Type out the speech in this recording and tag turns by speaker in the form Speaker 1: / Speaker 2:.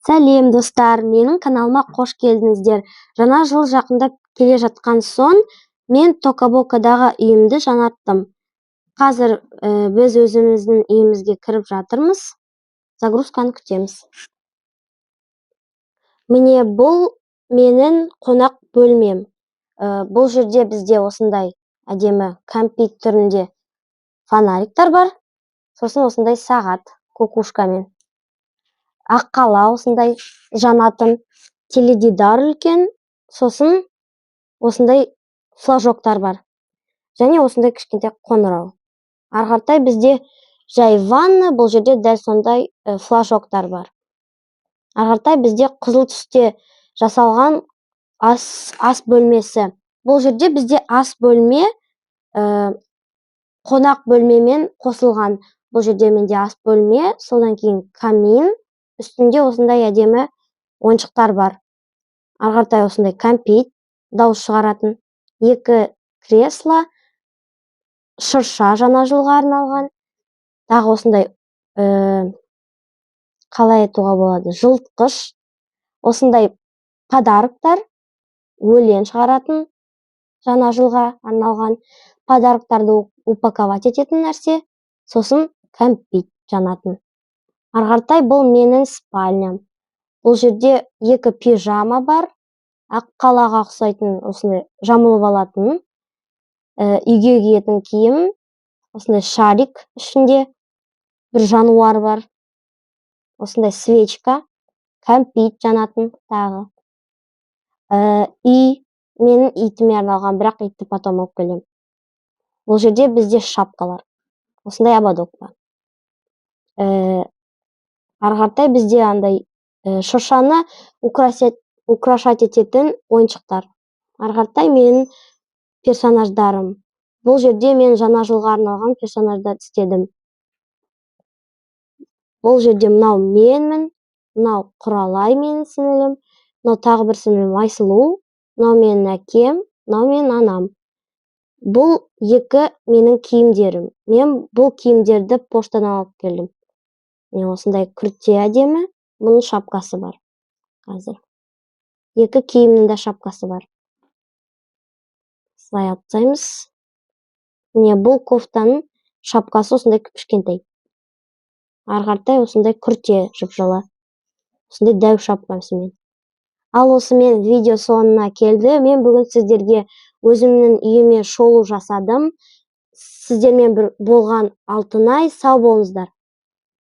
Speaker 1: Сәлем, достар! Менің каналыма қош келдіңіздер! Жаңа жыл жақындап келе жатқан соң, мен Тока-Бокадағы үйімді жаңарттым. Қазір біз өзіміздің үйімізге кіріп жатырмыз, загрузканы күтеміз. Міне, бұл менің қонақ бөлмем. Бұл жерде бізде осындай әдемі кәмпит түрінде фонариктар бар, сосын осындай сағат кукушкамен, аққала осындай жанатын, теледидар үлкен, сосын осындай флажоктар бар және осындай кішкентай қоңырау. Ары қаратай бізде жай ванна, бұл жерде дәл сондай флажоктар бар. Ары қаратай бізде қызыл түсте жасалған ас бөлмесі. Бұл жерде бізде ас бөлме қонақ бөлмемен қосылған. Бұл жерде менде ас бөлме, содан кейін камин, үстінде осындай әдемі ойыншықтар бар. Ары қаратай осындай кәмпит дауыс шығаратын, екі кресло, шырша жаңа жылға арналған, тағы осындай, қалай айтуға болады, жылытқыш, осындай подароктар, өлең шығаратын, жаңа жылға арналған подароктарды упаковать ететін нәрсе, сосын кәмпит жанатын. Ары қаратай бұл менің спальням. Бұл жерде екі пижама бар, аққалаға ұқсайтын, осындай жамылып алатын, үйге киетін киім, осындай шарик, ішінде бір жануар бар, осындай свечка, кәмпит жанатын тағы. Үй менің итіме арналған, бірақ итті потом алып келемін. Бұл жерде бізде шапкалар, осындай ободок бар. Ары қаратай бізде андай шыршаны украшать ететін ойыншықтар. Ары қаратай менің персонаждарым. Бұл жерде мен жаңа жылға арналған персонаждарды істедім. Бұл жерде мынау менмін, мынау Құралай, менің сіңілім, мынау тағы бір сіңілім Айсұлу, мынау менің әкем, мынау менің анам. Бұл екі менің киімдерім. Мен бұл киімдерді поштадан алып келдім. Міне, осындай күрте әдемі, бұның шапкасы бар. Қазір екі киімнің де шапкасы бар. Осылай алып тастаймыз. Міне, бұл кофтаның шапкасы осындай кішкентай. Ары қаратай осындай күрте жып-жылы, осындай дәу шапкасымен. Ал осымен видео соңына келді. Мен бүгін сіздерге өзімнің үйіме шолу жасадым. Сіздермен бір болған Алтынай. Сау болыңыздар!